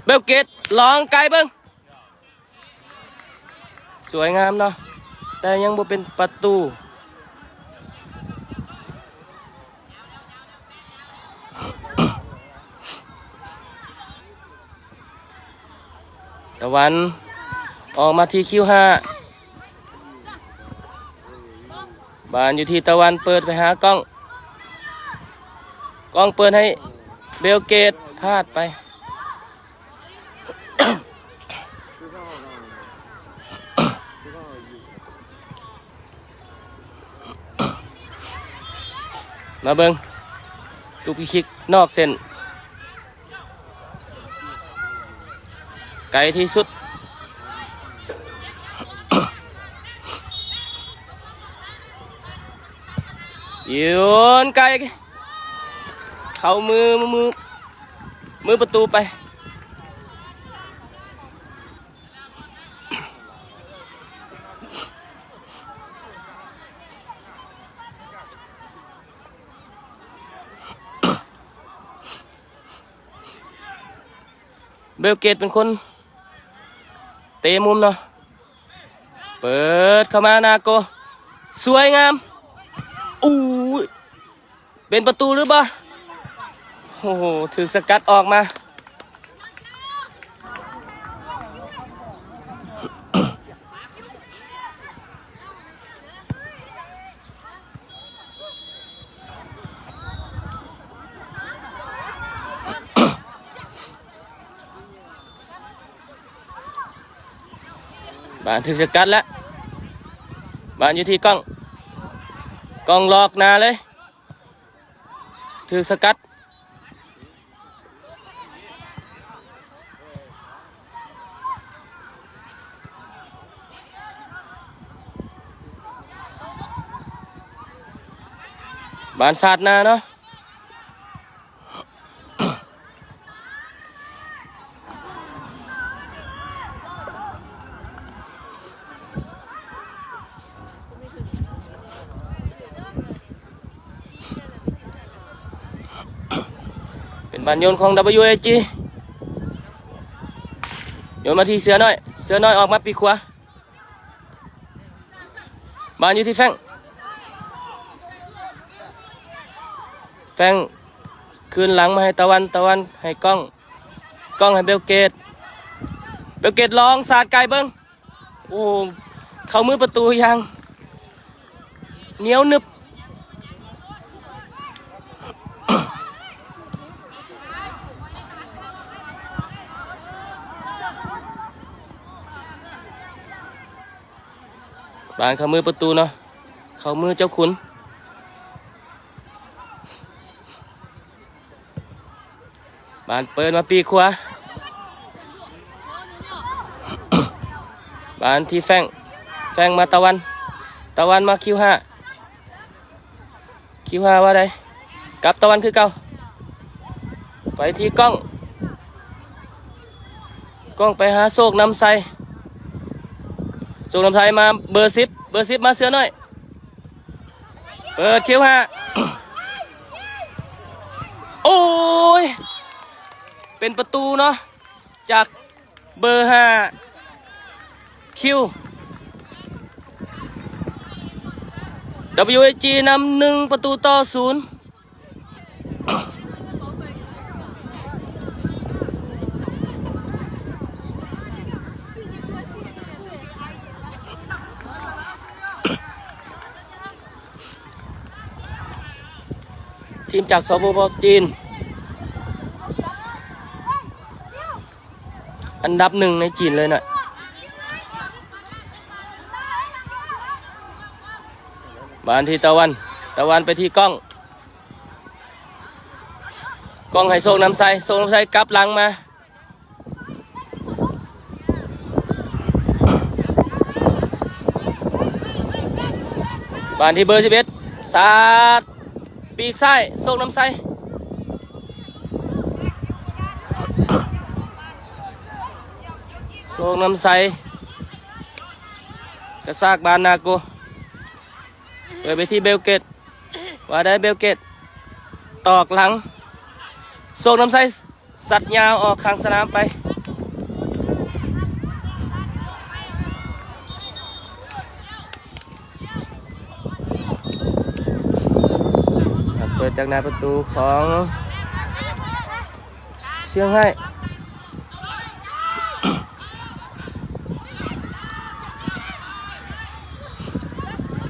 ເບວເກດ ລອງໄກເບິ່ງ ສວຍງາມເນາະ ແຕ່ຍັງບໍ່ເປັນປະຕູ. ຕາວັນ ອອກມາທີ່ຄິວຫ້າ ບານຢູ່ທີ່ຕາວັນ ເປີດໄປຫາກ້ອງ ກ້ອງເປີດໃຫ້ເບວເກດ ພາດໄປ. ມາເບິ່ງລູກຟຣີຄິກນອກເສັ້ນ ໄກທີ່ສຸດ ໂຍນໄກ ເຂົ້າມື ມື ມືປະຕູໄປ. ເບວເກດເປັນຄົນເຕະມຸມເນາະ ເປີດເຂົ້າມາ ນາໂກ ສວຍງາມ ອູ້ຍ ເປັນປະຕູຫຼືບໍ່? ໂອ້ໂຫ ຖືກສະກັດອອກມາ. ບານຖືກສະກັດແລ້ວ ບານຢູ່ທີ່ກ້ອງ ກ້ອງລອກໜ້າເລີຍ ຖືກສະກັດ. ບານສາດໜ້າເນາະ. ເປັນບານໂຍນຂອງ WAG ໂຍນມາທີ່ເສືອນ້ອຍ ເສືອນ້ອຍອອກມາປີກຂວາ ບານຢູ່ທີ່ແຟງ ແຟງຄືນຫຼັງມາໃຫ້ຕາວັນ ຕາວັນໃຫ້ກ້ອງ ກ້ອງໃຫ້ເບວເກດ ເບວເກດລອງສາດໄກເບິ່ງ ໂອ້ ເຂົ້າມືປະຕູຢ່າງໜຽວໜຶບ. ບານເຂົ້າມືປະຕູເນາະ ເຂົ້າມືເຈົ້າຂຸນ. ບານເປີດມາປີກຂວາ ບານທີ່ແຟງ ແຟງມາຕາວັນ ຕາວັນມາຄິວຫ້າ ຄິວຫ້າວ່າໃດ ກັບຕາວັນຄືເກົ່າ ໄປທີ່ກ້ອງ ກ້ອງໄປຫາໂຊກນຳໄຊ ໂຊກນຳໄຊມາເບີສິບ ເບີສິບມາເສືອນ້ອຍ ເປີດຄິວຫ້າ ໂອ້ຍ ເປັນປະຕູເນາະ ຈາກເບີຫ້າ ຄິວ WAG ນຳໜຶ່ງປະຕູຕໍ່ສູນ. ທີມຈາກ ສປປ ຈີນ ອັນດັບໜຶ່ງໃນຈີນເລີຍນະ. ບານທີ່ຕາວັນ ຕາວັນໄປທີ່ກ້ອງ ກ້ອງໃຫ້ໂຊກນຳໄຊ ໂຊກນຳໄຊກັບຫຼັງມາ ບານທີ່ເບີສິບເອັດ ສາດປີກຊ້າຍ ໂຊກນຳໄຊ ໂຊກນຳໄຊ ກະຊາກບານນາໂກ ເປີດໄປທີ່ເບວເກດ ວ່າໄດ້ເບວເກດ ຕອກຫຼັງ ໂຊກນຳໄຊ ສັດຍາວອອກຂ້າງສະໜາມໄປ ດຈາກໜ້າປະຕູຂອງຊຽງໄຮ້.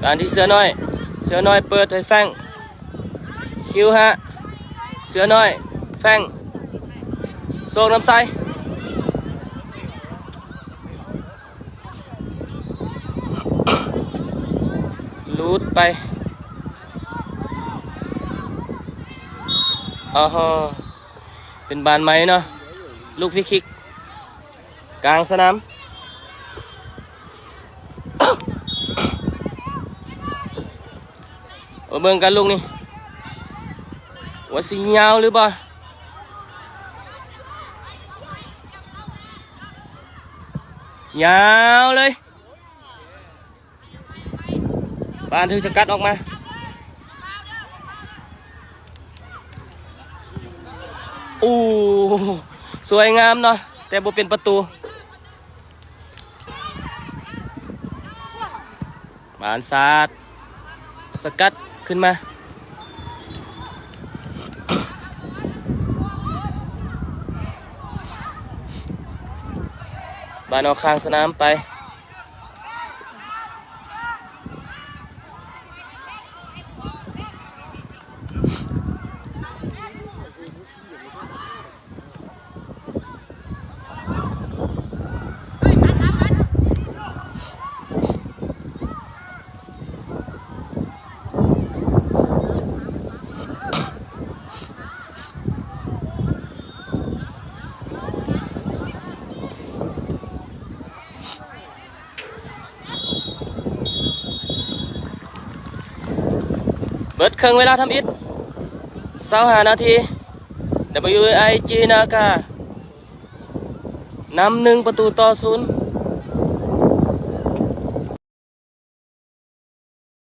ການທີ່ເສືອນ້ອຍ ເສືອນ້ອຍເປີດໃຫ້ແຟງ ຄິວຫ້າ ເສືອນ້ອຍ ແຟງ ໂຊກນຳໃສ ຫຼຸດໄປ ອໍ ເປັນບານໃໝ່ເນາະ ລູກຟຣີຄິກ ກາງສະໜາມ ມາເບິ່ງກັນລູກນີ້ ວ່າຊິຍາວຫຼືບໍ່ ຍາວເລີຍ. ບານຖືກສະກັດອອກມາ ໂອ້ ສວຍງາມເນາະ ແຕ່ບໍ່ເປັນປະຕູ ບານສາດ ສະກັດຂຶ້ນມາ ບານອອກຂ້າງສະໜາມໄປ. ເບິດເຄິ່ງເວລາທຳອິດ ຊາວຫ້ານາທີ WIG ນາກາ ນຳໜຶ່ງປະຕູຕໍ່ສູນ.